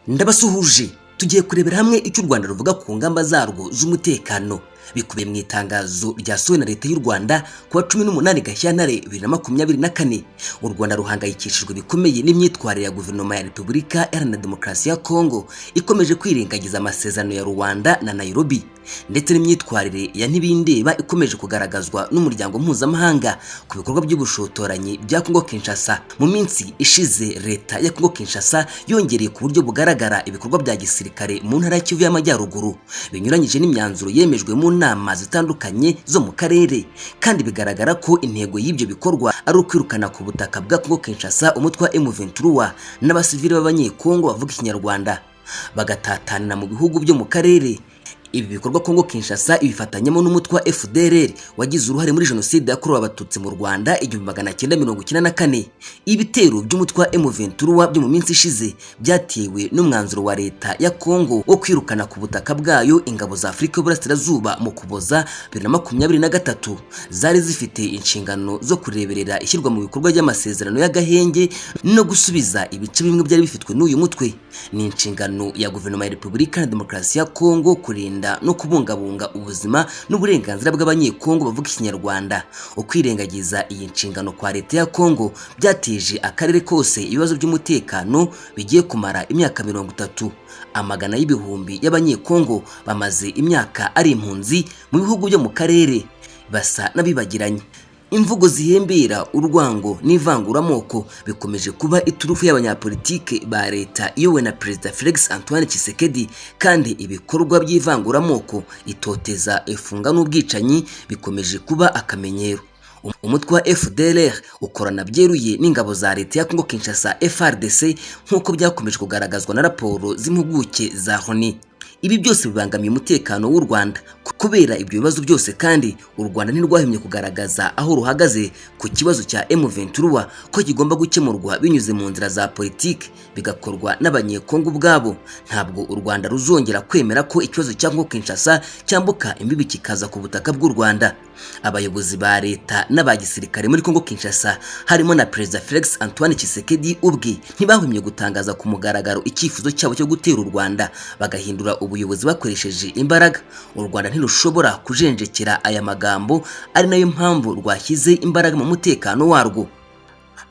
Ndabasuhuje. Tugiye kurebera hamwe icyo u Rwanda ruvuga ku ngamba zarwo z'umutekano bikubiye mu itangazo ryasohowe na Leta y'u Rwanda ku wa 18 Gashyantare 2024. U Rwanda ruhangayikishijwe bikomeye n'imyitwarire ya Guverinoma ya Repubulika Iharanira Demokarasi ya Kongo ikomeje kwirengagiza amasezerano ya Rwanda na Nairobi, ndetse n'imyitwarire ya ntibindeba ikomeje kugaragazwa n'umuryango mpuzamahanga ku bikorwa by'ubushotoranyi bya Kongo Kinshasa. Mu minsi ishize, Leta ya Kongo Kinshasa yongereye ku buryo bugaragara ibikorwa bya gisirikare mu ntara ya Kivu y'Amajyaruguru, binyuranyije n'imyanzuro yemejwe mu nama zitandukanye zo mu karere, kandi bigaragara ko intego y'ibyo bikorwa ari ukwirukana ku butaka bwa Kongo Kinshasa umutwe wa M23 n'abasivili b'Abanyekongo bavuga Ikinyarwanda, bagatatanira mu bihugu byo mu karere. Ibi bikorwa Kongo Kinshasa ibifatanyamo n'umutwe wa FDLR wagize uruhare muri jenoside yakorewe Abatutsi mu Rwanda 1994. Ibitero by'umutwe wa M23 byo mu minsi ishize byatewe n'umwanzuro wa Leta ya Kongo wo kwirukana ku butaka bwayo ingabo za Afurika y'Uburasirazuba mu Kuboza 2023, zari zifite inshingano zo kureberera ishyirwa mu bikorwa ry'amasezerano y'agahenge no gusubiza ibice bimwe byari bifitwe n'uyu mutwe. Ni inshingano ya Guverinoma ya Repubulika ya Demokarasi ya Kongo kurinda no kubungabunga ubuzima n'uburenganzira bw'Abanyekongo bavuga Ikinyarwanda. Ukwirengagiza iyi nshingano kwa Leta ya Kongo byateje akarere kose ibibazo by'umutekano bigiye kumara imyaka 30. Amagana y'ibihumbi y'Abanyekongo bamaze imyaka ari impunzi mu bihugu byo mu karere basa n'abibagiranye. Imvugo zihembera urwango n'ivanguramoko bikomeje kuba iturufu y'abanyapolitike ba leta iyobowe na Perezida Felix Antoine Tshisekedi, kandi ibikorwa by'ivanguramoko, itoteza, ifunga n'ubwicanyi bikomeje kuba akamenyero. Umutwe wa FDLR ukorana byeruye n'ingabo za Leta ya Kongo Kinshasa, FARDC, nk'uko byakomeje kugaragazwa na raporo z'impuguke za Loni. Ibi byose bibangamiye umutekano w'u Rwanda. Kubera ibyo bibazo byose kandi, u Rwanda ntirwahemye kugaragaza aho ruhagaze ku kibazo cya M23, ko kigomba gukemurwa binyuze mu nzira za politiki, bigakorwa n'Abanyekongo ubwabo. Ntabwo u Rwanda ruzongera kwemera ko ikibazo cya Kongo Kinshasa cyambuka imbibi kikaza ku butaka bw'u Rwanda. Abayobozi ba leta n'aba gisirikare muri Kongo Kinshasa, harimo na Perezida Felix Antoine Tshisekedi ubwe, ntibahwemye gutangaza ku mugaragaro icyifuzo cyabo cyo gutera u Rwanda bagahindura ubuyobozi bakoresheje imbaraga. U Rwanda ntirushobora kujenjekera aya magambo, ari nayo mpamvu rwashyize imbaraga mu mutekano warwo.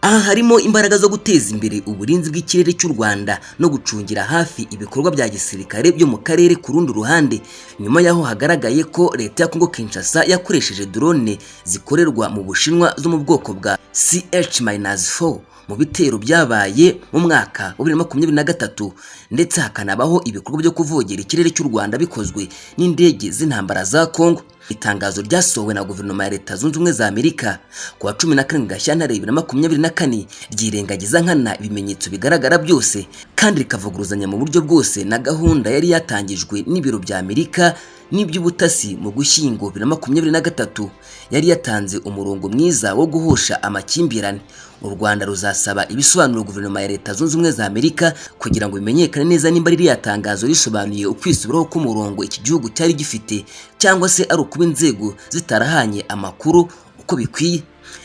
Aha harimo imbaraga zo guteza imbere uburinzi bw'ikirere cy'u Rwanda no gucungira hafi ibikorwa bya gisirikare byo mu karere. Ku rundi ruhande, nyuma y'aho hagaragaye ko Leta ya Kongo Kinshasa yakoresheje drone zikorerwa mu Bushinwa zo mu bwoko bwa CH-4 mu bitero byabaye mu mwaka wa 2023, ndetse hakanabaho ibikorwa byo kuvogera ikirere cy'u Rwanda bikozwe n'indege z'intambara za Kongo, itangazo ryasohowe na Guverinoma ya Leta Zunze Ubumwe za Amerika ku wa 17 Gashyantare 2024 ryirengagiza nkana ibimenyetso bigaragara byose, kandi rikavuguruzanya mu buryo bwose na gahunda yari yatangijwe n'ibiro bya Amerika n'iby'ubutasi mu Gushyingo 2023, yari yatanze umurongo mwiza wo guhosha amakimbirane. U Rwanda ruzasaba ibisobanuro Guverinoma ya Leta Zunze Ubumwe za Amerika kugira ngo bimenyekane neza nimba ririya tangazo risobanuye ukwisubiraho k'umurongo iki gihugu cyari gifite, cyangwa se ari ukuba inzego zitarahanye amakuru uko bikwiye.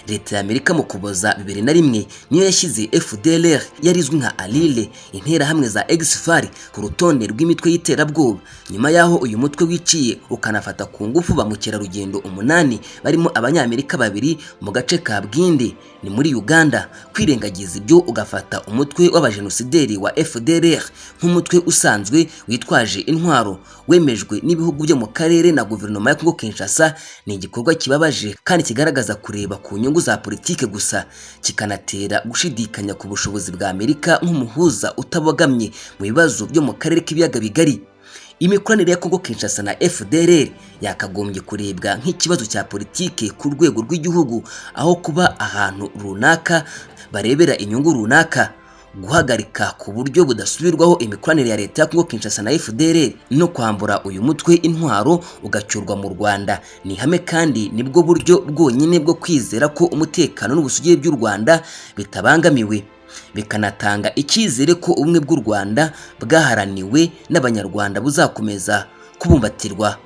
Leta ya Amerika mu Kuboza 2001 niyo yashyize FDLR, yari izwi nka Alile, Interahamwe za Ex-FAR, ku rutonde rw'imitwe y'iterabwoba, nyuma y'aho uyu mutwe wiciye ukanafata ku ngufu ba mukerarugendo umunani barimo Abanyamerika babiri mu gace ka Bwindi, ni muri Uganda. Kwirengagiza ibyo ugafata umutwe w'abajenosideri wa FDLR nk'umutwe usanzwe witwaje intwaro wemejwe n'ibihugu byo mu karere na Guverinoma ya Kongo Kinshasa ni igikorwa kibabaje kandi kigaragaza kureba ku nyungu za politike gusa, kikanatera gushidikanya ku bushobozi bwa Amerika nk'umuhuza utabogamye mu bibazo byo mu karere k'Ibiyaga Bigari. Imikoranire ya Kongo Kinshasa na FDLR yakagombye kurebwa nk'ikibazo cya politike ku rwego rw'igihugu, aho kuba ahantu runaka barebera inyungu runaka. Guhagarika ku buryo budasubirwaho imikoranire ya Leta ya Kongo Kinshasa na FDLR no kwambura uyu mutwe intwaro ugacyurwa mu Rwanda ni ihame, kandi nibwo buryo bwonyine bwo kwizera ko umutekano n'ubusugire by'u Rwanda bitabangamiwe, bikanatanga icyizere ko ubumwe bw'u Rwanda bwaharaniwe n'Abanyarwanda buzakomeza kubumbatirwa.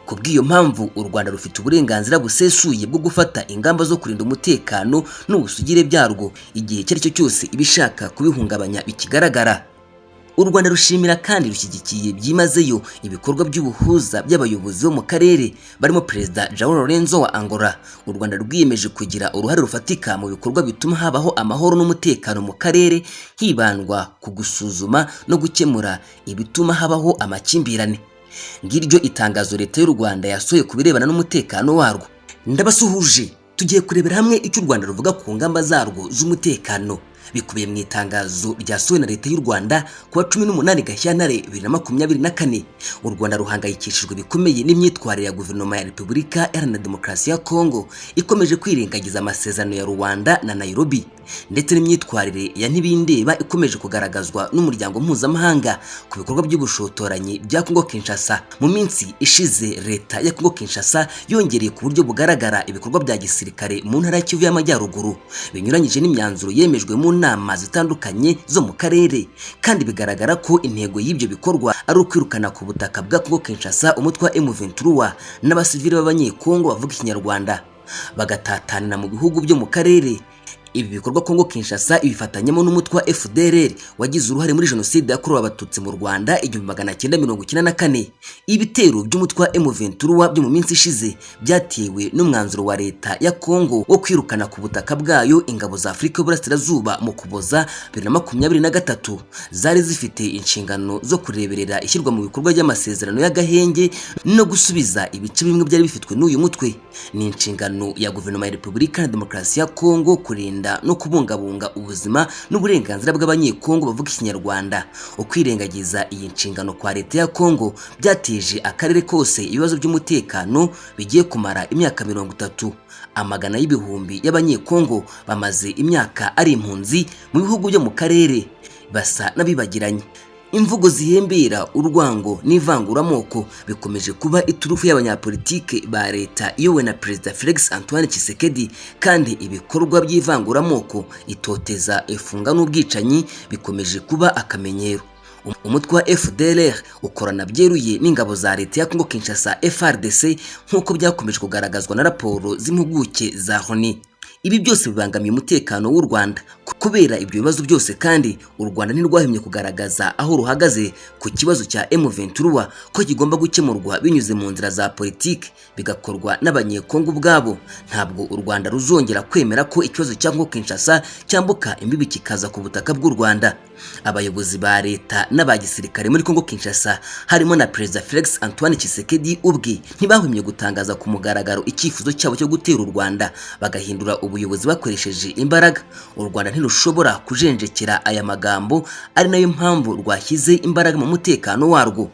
Ku bw'iyo mpamvu, u Rwanda rufite uburenganzira busesuye bwo gufata ingamba zo kurinda umutekano n'ubusugire byarwo igihe icyo ari cyo cyose ibishaka kubihungabanya bikigaragara. U Rwanda rushimira kandi rushyigikiye byimazeyo ibikorwa by'ubuhuza by'abayobozi bo mu karere barimo Perezida João Lourenço wa Angola. U Rwanda rwiyemeje kugira uruhare rufatika mu bikorwa bituma habaho amahoro n'umutekano mu karere, hibandwa ku gusuzuma no gukemura ibituma habaho amakimbirane. Ngiryo itangazo Leta y'u Rwanda yasohoye ku birebana n'umutekano warwo. Ndabasuhuje, tugiye kurebera hamwe icyo u Rwanda ruvuga ku ngamba zarwo z'umutekano bikubiye mu itangazo ryasohowe na Leta y'u Rwanda ku wa 18 Gashyantare 2024. U Rwanda ruhangayikishijwe bikomeye n'imyitwarire ya Guverinoma ya Repubulika Iharanira Demokarasi ya Kongo ikomeje kwirengagiza amasezerano ya Rwanda na Nairobi, ndetse n'imyitwarire ya ntibindeba ikomeje kugaragazwa n'umuryango mpuzamahanga ku bikorwa by'ubushotoranyi bya Kongo Kinshasa. Mu minsi ishize Leta ya Kongo Kinshasa yongereye ku buryo bugaragara ibikorwa bya gisirikare mu ntara ya Kivu y'Amajyaruguru, binyuranyije n'imyanzuro yemejwe mu nama zitandukanye zo mu karere, kandi bigaragara ko intego y'ibyo bikorwa ari ukwirukana ku butaka bwa Kongo Kinshasa umutwe wa M23 n'abasivili b'Abanyekongo bavuga Ikinyarwanda bagatatanira mu bihugu byo mu karere. Ibi bikorwa Kongo Kinshasa ibifatanyamo n'umutwe wa FDLR wagize uruhare muri jenoside yakorewe Abatutsi mu Rwanda 1994. Ibitero by'umutwe wa M23 byo mu minsi ishize byatewe n'umwanzuro wa Leta ya Kongo wo kwirukana ku butaka bwayo ingabo za Afurika y'Uburasirazuba mu Kuboza 2023 zari zifite inshingano zo kureberera ishyirwa mu bikorwa ry'amasezerano y'agahenge no gusubiza ibice bimwe byari bifitwe n'uyu mutwe. Ni inshingano ya Guverinoma ya Repubulika ya Demokarasi ya Kongo kurinda no kubungabunga ubuzima n'uburenganzira bw'Abanyekongo bavuga Ikinyarwanda. Ukwirengagiza iyi nshingano kwa Leta ya Kongo byateje akarere kose ibibazo by'umutekano bigiye kumara imyaka 30. Amagana y'ibihumbi y'Abanyekongo bamaze imyaka ari impunzi mu bihugu byo mu karere basa n'abibagiranye. Imvugo zihembera urwango n'ivanguramoko bikomeje kuba iturufu y'abanyapolitike ba Leta iyobowe na Perezida Felix Antoine Tshisekedi, kandi ibikorwa by'ivanguramoko, itoteza, ifunga n'ubwicanyi bikomeje kuba akamenyero. Umutwe wa FDLR ukorana byeruye n'ingabo za Leta ya Kongo Kinshasa FARDC, nk'uko byakomeje kugaragazwa na raporo z'impuguke za Loni. Ibi byose bibangamiye umutekano w'u Rwanda. Kubera ibyo bibazo byose kandi, u Rwanda ntirwahemye kugaragaza aho ruhagaze ku kibazo cya M23, ko kigomba gukemurwa binyuze mu nzira za politiki, bigakorwa n'Abanyekongo ubwabo. Ntabwo u Rwanda ruzongera kwemera ko ikibazo cya Kongo Kinshasa cyambuka imbibi kikaza ku butaka bw'u Rwanda. Abayobozi ba Leta n'aba gisirikare muri Kongo Kinshasa, harimo na Perezida Felix Antoine Tshisekedi ubwe, ntibahwemye gutangaza ku mugaragaro icyifuzo cyabo cyo gutera u Rwanda bagahindura ubuyobozi bakoresheje imbaraga. U Rwanda ntirushobora kujenjekera aya magambo, ari nayo mpamvu rwashyize imbaraga mu mutekano warwo.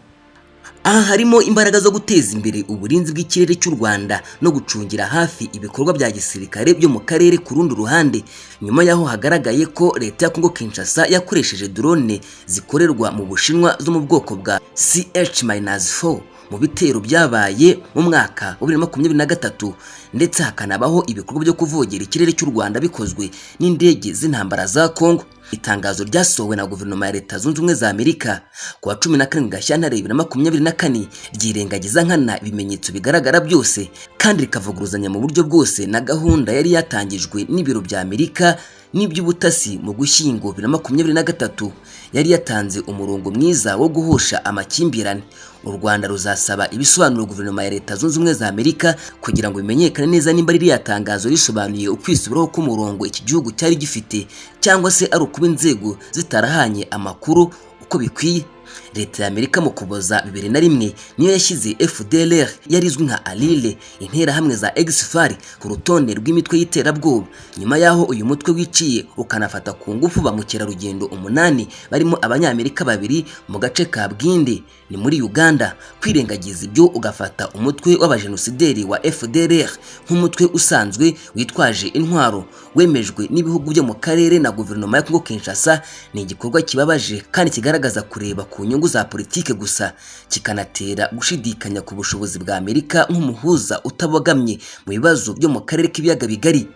Aha harimo imbaraga zo guteza imbere uburinzi bw'ikirere cy'u Rwanda no gucungira hafi ibikorwa bya gisirikare byo mu karere. Ku rundi ruhande, nyuma y'aho hagaragaye ko Leta ya Kongo Kinshasa yakoresheje drone zikorerwa mu Bushinwa zo mu bwoko bwa CH-4 mu bitero byabaye mu mwaka wa 2023, ndetse hakanabaho ibikorwa byo kuvogera ikirere cy'u Rwanda bikozwe n'indege z'intambara za Kongo. Itangazo ryasohowe na Guverinoma ya Leta Zunze Ubumwe za Amerika ku wa 17 Gashyantare 2024 ryirengagiza nkana ibimenyetso bigaragara byose, kandi rikavuguruzanya mu buryo bwose na gahunda yari yatangijwe n'ibiro bya Amerika n'iby'ubutasi mu Gushyingo 2023 yari yatanze umurongo mwiza wo guhosha amakimbirane. U Rwanda ruzasaba ibisobanuro Guverinoma ya Leta Zunze Ubumwe za Amerika kugira ngo bimenyekane neza nimba ririya tangazo risobanuye ukwisubiraho k'umurongo iki gihugu cyari gifite, cyangwa se ari ukuba inzego zitarahanye amakuru uko bikwiye. Leta ya Amerika mu Kuboza 2001 niyo yashyize FDLR yari izwi nka Alile, interahamwe za Ex-FAR, ku rutonde rw'imitwe y'iterabwoba, nyuma y'aho uyu mutwe wiciye ukanafata ku ngufu ba mukerarugendo 8 barimo Abanyamerika 2 mu gace ka Bwindi ni muri Uganda. Kwirengagiza ibyo ugafata umutwe w'abajenosideri wa FDLR nk'umutwe usanzwe witwaje intwaro wemejwe n'ibihugu byo mu karere na Guverinoma ya Kongo Kinshasa ni igikorwa kibabaje kandi kigaragaza kureba ku nyungu za politike gusa, kikanatera gushidikanya ku bushobozi bwa Amerika nk'umuhuza utabogamye mu bibazo byo mu karere k'ibiyaga bigari.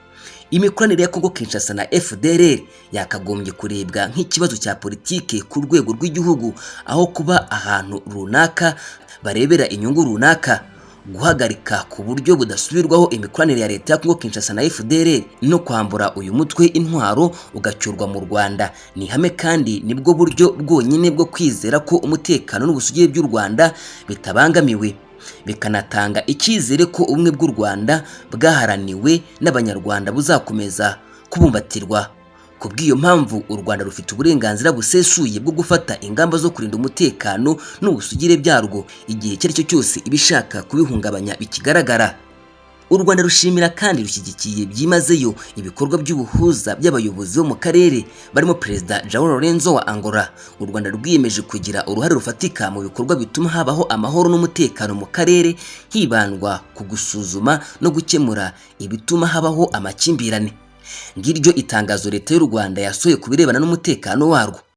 Imikoranire ya Kongo Kinshasa na FDLR yakagombye kurebwa nk'ikibazo cya politike ku rwego rw'igihugu, aho kuba ahantu runaka barebera inyungu runaka. Guhagarika ku buryo budasubirwaho imikoranire ya leta ya Congo Kinshasa na FDLR no kwambura uyu mutwe intwaro ugacyurwa mu Rwanda ni ihame, kandi nibwo buryo bwonyine bwo kwizera ko umutekano n'ubusugire by'u Rwanda bitabangamiwe, bikanatanga icyizere ko ubumwe bw'u Rwanda bwaharaniwe n'Abanyarwanda buzakomeza kubumbatirwa. Ku bw'iyo mpamvu, u Rwanda rufite uburenganzira busesuye bwo gufata ingamba zo kurinda umutekano n'ubusugire byarwo igihe icyo ari cyo cyose ibishaka kubihungabanya bikigaragara. U Rwanda rushimira kandi rushyigikiye byimazeyo ibikorwa by'ubuhuza by'abayobozi bo mu karere barimo Perezida João Lourenço wa Angola. U Rwanda rwiyemeje kugira uruhare rufatika mu bikorwa bituma habaho amahoro n'umutekano mu karere, hibandwa ku gusuzuma no gukemura ibituma habaho amakimbirane. Ngiryo itangazo leta y'u Rwanda yasohoye ku birebana n'umutekano warwo.